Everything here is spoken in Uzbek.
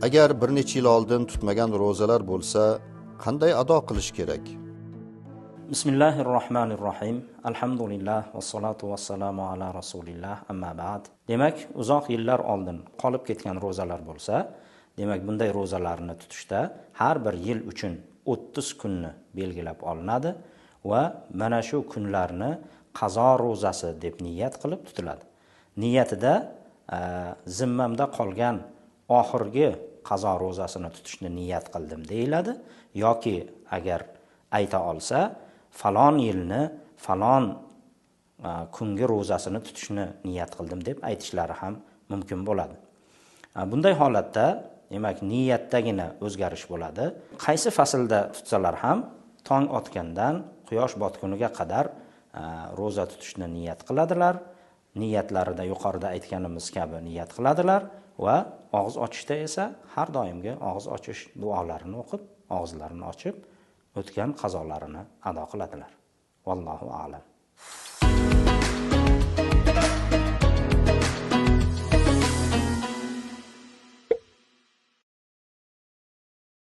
Agar bir necha yil oldin tutmagan ro'zalar bo'lsa, qanday ado qilish kerak? Bismillahirrohmanirrohim. Alhamdulillah vassalotu vassalamu ala rasulillah. Amma ba'd. Demak, uzoq yillar oldin qolib ketgan ro'zalar bo'lsa, demak bunday ro'zalarni tutishda har bir yil uchun 30 kunni belgilab olinadi va mana shu kunlarni qazo ro'zasi deb niyat qilib tutiladi. Niyatida zimmamda qolgan oxirgi qazo ro'zasini tutishni niyat qildim deyiladi, yoki agar ayta olsa, falon yilni falon kungi ro'zasini tutishni niyat qildim deb aytishlari ham mumkin bo'ladi. Bunday holatda demak niyatdagina o'zgarish bo'ladi. Qaysi faslda tutsalar ham tong otgandan quyosh botguniga qadar ro'za tutishni niyat qiladilar. Niyatlarida yuqorida aytganimiz kabi niyat qiladilar va og'iz ochishda esa har doimgi og'iz ochish duolarini o'qib, og'izlarini ochib o'tgan qazolarini ado qiladilar. Vallohu a'lam.